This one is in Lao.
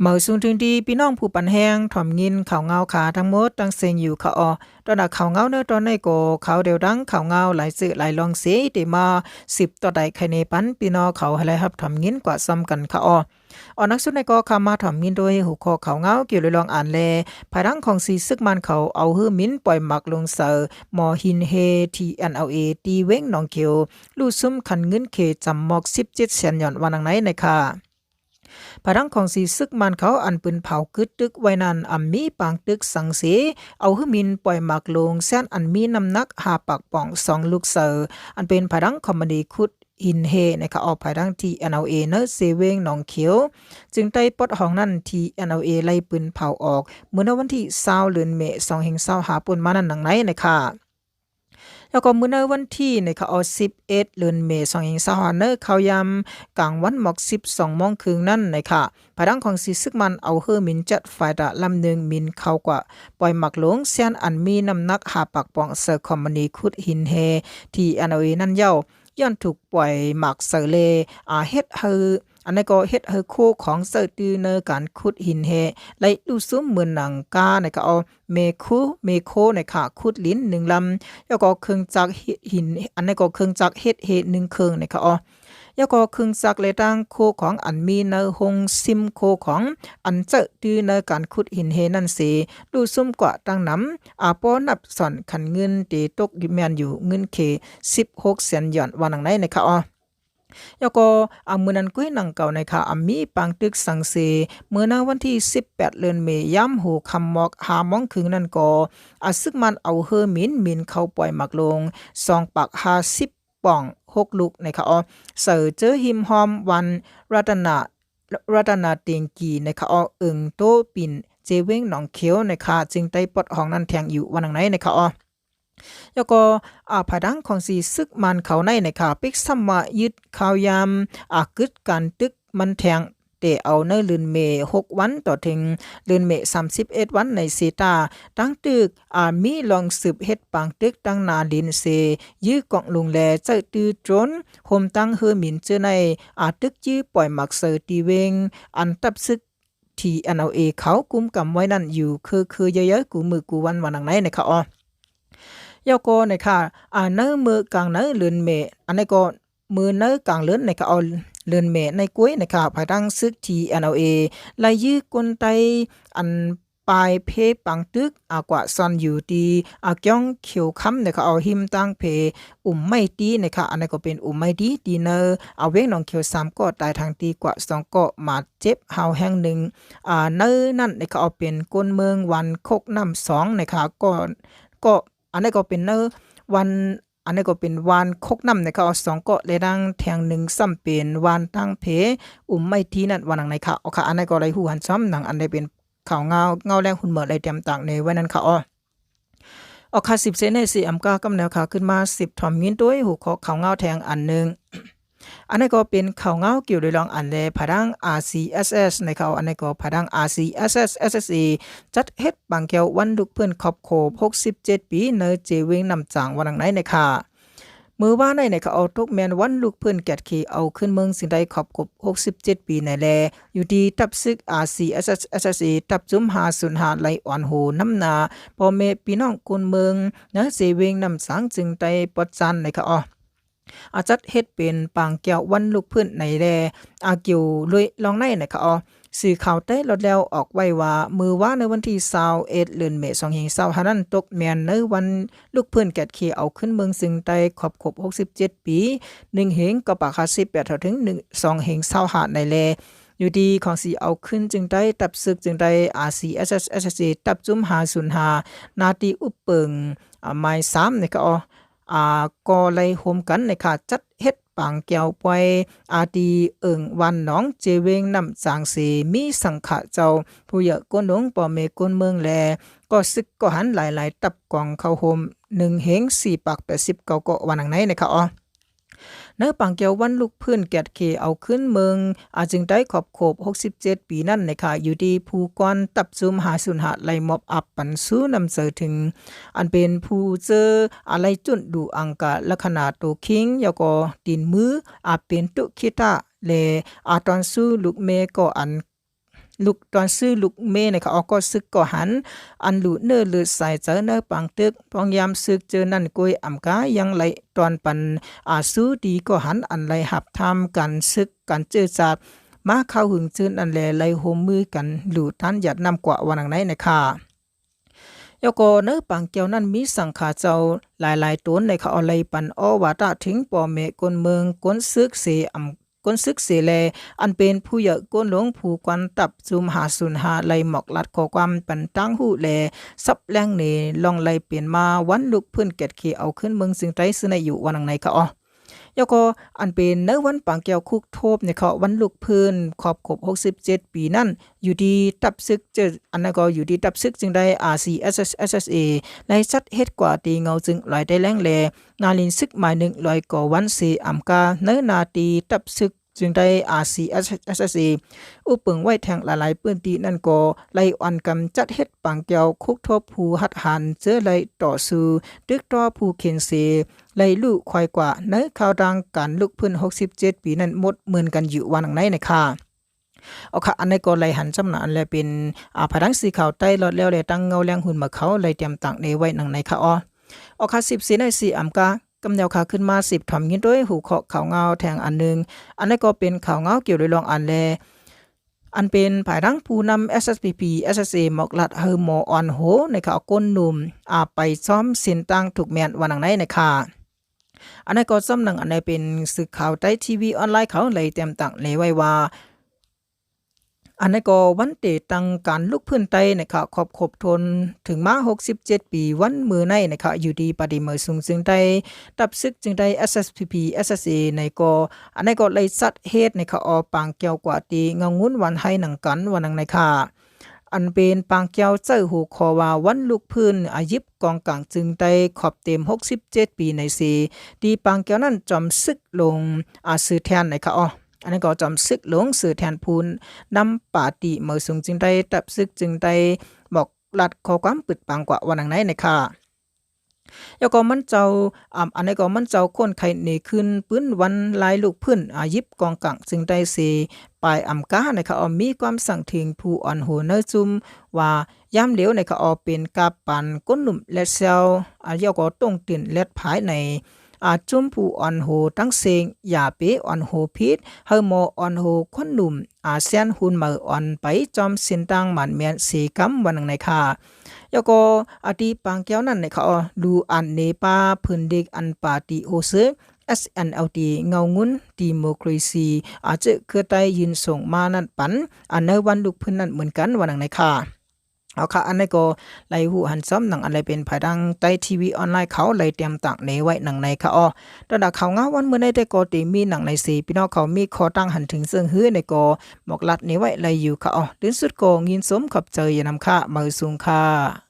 ເໝີສູງເຖິງທີ່ພີ່ນ້ອງຜູ້ປັນແຮງ ຖອມຍິນຂ່າວງາວຂາທັງໝົດທັງເສັງຢູ່ຂະເອາະ. ຕອນໜ້າຂ່າວງາວໃນຕອນນີ້ກໍ ຂ່າວດຽວດັງ ຂ່າວງາວຫຼາຍເຊີຫຼາຍລອງເສ ທີ່ມາສືບຕໍ່ໄດ້ໄຂແນປັນພີ່ນ້ອງເຂົາໃຫ້ໄດ້ຮັບຖອມຍິນກວ່າຊ້ຳກັນຂະເອາະ. ອັນດັບສຸດນີ້ກໍຂ້າມາຖອມຍິນໂດຍຫົວຂໍ້ຂ່າວງາວກ່ຽວລອງອັນແລ ພາຍຫຼັງຂອງສີຊຶກມານເຂົາເອົາເຮືອມິນປ່ອຍໝາກລົງໃສ່ໝໍ້ຫີນເຮ ທີເອັນແອລເອ ທີ່ເວງໜອງຂຽວ ລຸຊຸມຂັນເງິນເຂດຈຳໝອກສິບເຈັດແສນຢອນ ວ່າໜັງໃນນະຄະ. ພາຍຫຼັງຂອງສີຊຶກມານເຂົາອັນປືນເຜົາກຶດຕຶກໄວ້ນັ້ນ ອຳມີປາງຕຶກສັງເສ ເອົາເຮືອມິນປ່ອຍໝາກລົງແຊນອັນມີນ້ຳໜັກຫ້າປາກປ່ອງສອງລູກໃສ່ ອັນເປັນພາຍຫຼັງຄອມພານີຂຸດ ຫີນເຮນະຄະ ອອກພາຍຫຼັງ ທີເອັນແອລເອ ໃນເຊເວງໜອງຂຽວ ຈຶ່ງໄດ້ປົດຫ້ອງນັ້ນ ທີເອັນແອລເອ ໄລ່ປືນເຜົາອອກ ເມື່ອໃນວັນທີຊາວ ເດືອນເມ ສອງພັນຊາວຫ້າ ປົນມານັ້ນໜັງໃນນະຄະ. ແລ້ວກໍມື້ໃນວັນທີນະຄະ ອອກ ສິບເອັດ ເດືອນເມ ສອງພັນຊາວຫ້າ ໃນຂ່າວຍາມກາງວັນໝອກສິບສອງໂມງເຄິ່ງນັ້ນນະຄະ ພາຍຫຼັງຂອງສີຊຶກມານເອົາເຮືອມິນເຈັດໄຟເຕີລຳໜຶ່ງມິນເຂົ້າກວ່າປ່ອຍໝາກລົງແຊນອັນມີນ້ຳໜັກຫ້າປາກປ່ອງໃສ່ຄອມພານີຂຸດຫີນເຮ ທີເອັນແອລເອ ນັ້ນເຍົາ ຍ້ອນຖືກປ່ອຍໝາກໃສ່ແລ ອາ ເຮັດໃຫ້ ອັນນັ້ນກໍເຮັດໃຫ້ໂຄຂອງໃຊ້ຕື້ໃນການຂຸດຫີນເຮ ໄລ່ລຸຊຸມເໝືອນໜັງການະຄະ ເອົາແມໂຄ ແມໂຄນະຄະ ຂຸດລິນໜຶ່ງລຳ ແລ້ວກໍເຄື່ອງຈັກເຮັດຫີນ ອັນນັ້ນກໍເຄື່ອງຈັກເຮັດເຮໜຶ່ງເຄື່ອງນະຄະ ເອົາ ແລ້ວກໍເຄື່ອງຈັກ ແລະ ທັງໂຄຂອງອັນມີໃນໂຮງຊິມໂຄຂອງ ອັນໃຊ້ຕື້ໃນການຂຸດຫີນເຮນັ້ນເສ ລຸຊຸມກວ່າຕັ້ງນຳ ອາ ບໍ່ນັບສ່ວນຂັນເງິນທີ່ຕົກແມ່ນຢູ່ເງິນເຂດສິບຫົກແສນຢອນ ວ່າໜັງໃນນະຄະ ເອົາ ແລ້ວກໍ ອາ ມື້ນັ້ນກ້ວຍໜັງເກົ່ານະຄະ ອາ ມີປາງຕຶກສັງເສ ເມື່ອໃນວັນທີສິບແປດ ເດືອນເມ ຍາມຫົວຄ່ຳໝອກຫ້າໂມງເຄິ່ງນັ້ນກໍ ອາ ຊຶກມານເອົາເຮືອມິນ ມິນເຂົ້າປ່ອຍໝາກລົງສອງປາກຫ້າສິບ ປ່ອງຫົກລູກນະຄະ ເອົາ ໃສ່ເຈີຫິມຮ່ອມວັນລັດຕະນາ ລັດຕະນາເຕັງກີນະຄະ ເອົາ ເອີງໂຕປິນ ເຈເວງໜອງຂຽວນະຄະ ຈຶ່ງໄດ້ປົດຫ້ອງນັ້ນແທງຢູ່ ວ່າໜັງໃນນະຄະ ເອົາ ແລ້ວກໍ ອາ ພາຍຫຼັງຂອງສີຊຶກມານເຂົາໃນນະຄະ ປິກຊ້ຳວ່າຍຶດຂ່າວຍາມ ອາ ກຶດການຕຶກມັນແທງ ແຕ່ເອົາໃນເດືອນເມຫົກວັນ ຕໍ່ເຖິງເດືອນເມສາມສິບເອັດວັນໃນເຊຕາ ຕັ້ງຕຶກ ອາ ມີລອງສືບເຮັດປາງຕຶກຕັ້ງໜ້າດິນເຊ ຢື້ກອງລຸງແລ ໃຊ້ຕື້ໂດຣນ ໂຮມຕັ້ງເຮືອມິນເຈີໃນ ອາ ຕຶກຢື້ປ່ອຍໝາກເຊີຕີເວງ ອັນຕັບຊຶກ ທີເອັນແອລເອ ເຂົາກຸມກຳໄວ້ນັ້ນຢູ່ເຄືໆ ເຍີ້ຍໆ ກູມື້ກູວັນ ວ່າໜັງໃນນະຄະ ເອົາ ແລ້ວກໍນະຄະ ອາ ໃນມື້ກາງໃນເດືອນເມ ອັນໃນກໍ ມື້ໃນກາງເດືອນນະຄະ ເອົາ ເດືອນເມໃນກ້ວຍນະຄະ ພາຍຫຼັງຊຶກ ທີເອັນແອລເອ ໄລ່ຢື້ຄົນໄທ ອັນປາຍເພປາງຕຶກ ອາ ກວ່າຊ່ອນຢູ່ທີ່ ອາ ກຽງຂຽວຄຳນະຄະ ເອົາ ຮິມທາງເພອຸມໄມຕີນະຄະ ອັນໃນກໍເປັນອຸມໄມຕີ ທີ່ໃນ ອາ ເວງໜອງຂຽວສາມເກາະ ຕາຍທາງທີ່ກວ່າສອງເກາະ ບາດເຈັບຫ້າວແຫ່ງໜຶ່ງ ອາ ໃນນັ້ນນະຄະ ເອົາ ເປັນຄົນເມືອງວັນຄົກນ້ຳສອງນະຄະ ເກາະ ເກາະ ອັນໃນກໍເປັນໃນວັນ ອັນໃນກໍເປັນວັນຄົກນ້ຳນະຄະ ເອົາ ສອງເກາະ ແລະ ດັ່ງແທງໜຶ່ງຊ້ຳເປັນວັນທາງເພອຸມໄມຕີນັ້ນ ວ່າໜັງໃນຄະ ເອົາ ຄະ ອັນໃນກໍໄດ້ຮູ້ຫັນຊ້ຳ ໜັງອັນໃດເປັນຂ່າວງາວ ເງົາແລງຫຸ່ນເໝີໄດ້ຕຽມຕາງໃນໄວ້ນັ້ນຄະ ເອົາ ເອົາ ຄະ ສິບເສນໃນ ຊິອຳກາກຳແນວຄະ ຂຶ້ນມາສິບຖອມຍິນໂດຍຫົວຂໍ້ຂ່າວງາວແທງອັນໜຶ່ງ ອັນໃດກໍເປັນຂ່າວງາວກ່ຽວໂດຍລອງອັນແລ ພາຍຫຼັງ ອາ ຊີ ເອສ ເອສ ນະຄະ ເອົາ ອັນໃດກໍພາຍຫຼັງ ອາ ຊີ ເອສ ເອສ ເອສ ເອສ ເອ ຈັດເຮັດປາງແກ້ວວັນລຸກຟື້ນຄອບຄົບຫົກສິບເຈັດປີ ໃນເຈເວງນ້ຳຈາງ ວ່າໜັງໃນນະຄະ ມື້ວານໃນນະຄະ ເອົາ ຕົກແມ່ນວັນລຸກຟື້ນແກດເຄເອົາຄືນເມືອງ ຊຶ່ງໄດ້ຄອບຄົບຫົກສິບເຈັດປີໃນແລ ຢູ່ທີ່ຕັບຊຶກ ອາ ຊີ ເອສ ເອສ ເອສ ເອ ຕັບຈຸ້ມຫ້າສູນຫ້າ ໄລ່ອ່ອນໂຫນຳໜ້າພໍ່ແມ່ພີ່ນ້ອງຄົນເມືອງ ໃນເຊເວງນ້ຳຈາງ ຈຶ່ງໄດ້ປອດຈັນນະຄະ ເອົາ ອາ ຈັດເຮັດເປັນປາງແກ້ວວັນລຸກຟື້ນໃນແລ ອາ ກ່ຽວໂດຍລອງໃນນະຄະ ເອົາ ສື່ຂ່າວໄຕ້ລອດແລ້ວອອກໄວ້ວ່າ ມື້ວານໃນວັນທີຊາວເອັດ ເດືອນເມ ສອງພັນຊາວຫ້ານັ້ນ ຕົກແມ່ນໃນວັນລຸກຟື້ນແກດເຄເອົາຄືນເມືອງ ຊຶ່ງໄດ້ຄອບຄົບຫົກສິບເຈັດປີ ໜຶ່ງເຮງເກົ້າປາກຫ້າສິບແປດ ເທົ່າເຖິງໜຶ່ງ ສອງເຮງຊາວຫ້າໃນແລ ຢູ່ທີ່ຂອງສີເອົາຄືນ ຈຶ່ງໄດ້ ຕັບຊຶກ ຈຶ່ງໄດ້ ອາ ຊີ ເອສ ເອສ ເອສ ເອ ຕັບຈຸ້ມຫ້າສູນຫ້າ ໜ້າທີ່ອຸບເປິງ ອາ ໝາຍສາມນະຄະ ເອົາ ອາ ກໍໄດ້ໂຮມກັນນະຄະ ຈັດເຮັດປາງແກ້ວປ່ອຍ ອາ ທີ່ເອີ່ງວັນໜອງ ເຈເວງນ້ຳຈາງເຊ ມີສັງຄະເຈົ້າ ຜູ້ໃຫຍ່ກົນຫຼົງ ພໍ່ແມ່ກົນເມືອງ ແລະ ກໍຊຶກກໍຫັນຫຼາຍໆ ຕັບກອງເຂົ້າໂຮມ ໜຶ່ງເຮງສີ່ປາກແປດສິບເກົ້າເກາະ ວ່າໜັງໃນນະຄະ ເອົາ ໃນປາງແກ້ວວັນລຸກຟື້ນແກດເຄເອົາຄືນເມືອງ ອາ ຈຶ່ງໄດ້ຄອບຄົບຫົກສິບເຈັດປີນັ້ນນະຄະ ຢູ່ທີ່ຜູ້ກ່ອນຕັບຈຸ້ມຫ້າສູນຫ້າ ໄດ້ມອບອັບປັນສູ່ນ້ຳໃຈເຖິງ ອັນເປັນຜູ້ເຈີ ອາ ໄດ້ຈຸ້ນດູອັງກາລັກຂະນະໂຕຄີງ ແລ້ວກໍຕີນມື ອາ ເປັນຕຸຂີຕາ ແລະ ອາ ຕອນສູ່ລູກແມ່ກໍອັນ ລຸກ ຕອນຊື່ລຸກເມ ນະຄະ ອອກກໍສຶກກໍຫັນ ອັນຫຼູເນີເລີດສາຍໃຈໃນປາງຕຶກ ພອງຍາມຊຶກເຈີນັ້ນ ກວຍອຳກາຍັງໄລ່ຕ້ອນປັນ ອາ ຊູດີກໍຫັນ ອັນໄລ່ຮັບທາມການຊຶກ ການເຈີຈາດ ມາຄາວຫຶງເຈີນັ້ນແລ ໄລ່ໂຮມມືກັນ ຫຼູຕ້ານຢາດນ້ຳກວາ ວ່າໜັງໃນນະຄະ. ແລ້ວກໍໃນປາງແກ້ວນັ້ນ ມີສັງຄາເຈົ້າຫຼາຍໆຕົນ ໄດ້ເຂົ້າໄລ່ປັນອໍວາດະເຖິງພໍ່ແມ່ກົນເມືອງ ກົນຊຶກເສ ອຳ ກົນຊຶກເສແລ ອັນເປັນຜູ້ໃຫຍ່ກົນຫຼົງ ຜູ້ກວານທັບຊຸມຫ້າສູນຫ້າ ໄລ່ໝອກລັດຂໍ້ຄວາມປັນຕ່າງຮູ້ແລ ສັບແລງເນ ລ່ອງໄລ່ເປັນມາວັນລຸກຟື້ນແກດເຄເອົາຄືນເມືອງຊຽງໄຕ ຊື່ໃນຢູ່ວ່າໜັງໃນຄະ ເຈົ້າກໍອັນເປັນໃນວັນປາງແກ້ວຄຸກທົບນີ້ເຄາະ ວັນລຸກຟື້ນຄອບຄົບຫົກສິບເຈັດປີນັ້ນ ຢູ່ທີ່ຕັບຊຶກເຈີ ອັນນັ້ນກໍຢູ່ທີ່ຕັບຊຶກຈຶ່ງໄດ້ RCSS/SSA ໄດ້ຈັດເຮັດກວາດຕີເງົາຈຶ່ງຫຼອຍໄດ້ແລ້ງແລ ນາລິນຊຶກໝາຍໜຶ່ງ ລອຍກໍວັນເສອຳກາ ໃນໜ້າທີ່ຕັບຊຶກຈຶ່ງໄດ້ RCSS/SSA ອຸບປຶງໄວ້ແທງຫຼາຍໆພື້ນທີ່ນັ້ນກໍໄລ່ອ່ອນກັນຈັດເຮັດປາງແກ້ວ ຄຸກທົບຜູ້ຮັດຫານເຈີໄລ່ຕໍ່ສູ້ ຕຶກຕໍ່ຜູ້ເຂັນເສ ໄລ່ລຸຄວາຍກວ່າ ໃນຂ່າວທາງການລຸກຟື້ນຫົກສິບເຈັດປີນັ້ນ ໝົດໝື່ນກັນຢູ່ວ່າໜັງໃນນະຄະ. ເອົາຄະ ອັນໃດກໍໄລ່ຫັນຈຳໜ້າ ອັນແລເປັນ ອາ ພາຍທາງສື່ຂ່າວໃຕ້ລອດແລ້ວ ແລະ ຕັ້ງເງົາແລງຫຸນມາເຂົາ ໄລ່ຕຽມຕາງເນໄວ້ໜັງໃນຄະ ເອົາຄະ ສິບສີ່ໃນສີ່ອຳກາ ກຳແນວຄະ ຂຶ້ນມາສິບຖອມຍິນໂດຍຫົວຂໍ້ຂ່າວງາວແທງອັນໜຶ່ງ ອັນໃດກໍເປັນຂ່າວງາວກ່ຽວໂດຍລອງອັນແລ ອັນເປັນພາຍທາງຜູ້ນຳ SSPP/SSA ໝອກລັດໃຫ້ໝໍອອນໂຫ ໃນຂ່າວກົ້ນໜຸ່ມ ອາ ໄປຊອມເສັ້ນທາງທຸກແມ່ນ ວ່າໜັງໃນນະຄະ. ອັນໃດກໍຈຳໜັງ ອັນໃດເປັນສື່ຂ່າວໄຕ້ທີວີອອນລາຍເຂົາໄດ້ຕຽມຕາງເນໄວ້ວ່າ ອັນໃດກໍວັນເຕຕັ້ງການລຸກຟື້ນໄຕ້ນະຄະ ຄອບຄົບທົນເຖິງມາຫົກສິບເຈັດປີ ວັນມື້ໃນນະຄະ ຢູ່ທີ່ປາຕີເໝີສູງຈຶ່ງໄດ້ ຕັບຊຶກຈຶ່ງໄດ້ SSPP/SSA ໃນກໍ ອັນໃດກໍໄດ້ຈັດເຮັດນະຄະ ອອກປາງແກ້ວກວ່າທີ່ເງົາງຸນວັນໄຮໜັງກັນ ວ່າໜັງໃນຄະ. ອັນເປັນປາງແກ້ວໃຈຫົວຂໍ້ວ່າ ວັນລຸກຟື້ນ ອາ ຫຍິບກອງກາງຈຶ່ງໄດ້ ຄອບເຕັມຫົກສິບເຈັດປີໃນເສ ທີ່ປາງແກ້ວນັ້ນ ຈອມຊຶກຫຼົງ ອາ ຊື່ແທນນະຄະ ເອົາ ອັນນັ້ນກໍຈອມຊຶກຫຼົງຊື່ແທນ ຜູ້ນຳປາຕີເໝີສູງຈຶ່ງໄດ້ ຕັບຊຶກຈຶ່ງໄດ້ ໝອກລັດຂໍ້ຄວາມປຶດປັງກວ່າ ວ່າໜັງໃນນະຄະ. ແລ້ວກໍມັນເຈົ້າ ອາ ອັນໃດກໍມັນເຈົ້າ ຄົນໄຂ້ເນຂຶ້ນ ປືນວັນລາຍລຸກຟື້ນ ອາ ຫຍິບກອງກາງຈຶ່ງໄດ້ເສ ປາຍອຳການະຄະ ເອົາ ມີຄວາມສັງເຖິງຜູ້ອ່ອນໂຫໃນຊຸມວ່າ ຍາມຫຼຽວນະຄະ ເອົາ ເປັນກາບປານກົ້ນໜຸ່ມແລດແຊວ ອາ ແລ້ວກໍຕົງຕື່ນແລດພາຍໃນ ອາ ຊຸມຜູ້ອ່ອນໂຫ ທັງເສັງຢາເປອ່ອນໂຫຜິດ ໃຫ້ໝໍອ່ອນໂຫຄົນໜຸ່ມ ອາ ແຊນຮຸນເໝີອ່ອນໄປ ຈອມເສັ້ນທາງໝານແມ່ນເສກຳ ວ່າໜັງໃນຄະ. ແລ້ວກໍອາ ທີ່ປາງແກ້ວນັ້ນນະຄະ ເອົາ ລູອັນເນປາ ເພິ່ນເດັກອັນປາຕີໂອເຊີ SNLD ເງົາງຸນ ດີໂມຄຣາຊີ ອາ ເຈີເຄືອໄຕ້ ຍື່ນສົ່ງມານັດປັນ ອາ ໃນວັນລຸກຟື້ນນັ້ນເໝືອນກັນ ວ່າໜັງໃນຄະ. ເອົາຄະ ອັນໃດກໍໄດ້ຮູ້ຫັນຊອມໜັງ ອັນໃດເປັນພາຍທາງໄຕ້ທີວີອອນລາຍເຂົາໄດ້ຕຽມຕາງເນໄວ້ໜັງໃນຄະ ເອົາ ຕອນດາຂ່າວງາວວັນມື້ໃນແຕ່ກໍເຕມີໜັງໃນເສ ພີ່ນ້ອງເຂົາມີຂໍ້ຕ່າງຫັນເຖິງເຊິ່ງຮືໃດກໍໝອກລັດເນໄວ້ໄດ້ຢູ່ຄະ ເອົາ ຕື່ນສຸດກໍຍິນຊົມຂອບໃຈຢ່ານຳຄະ ເໝີສູງຄະ.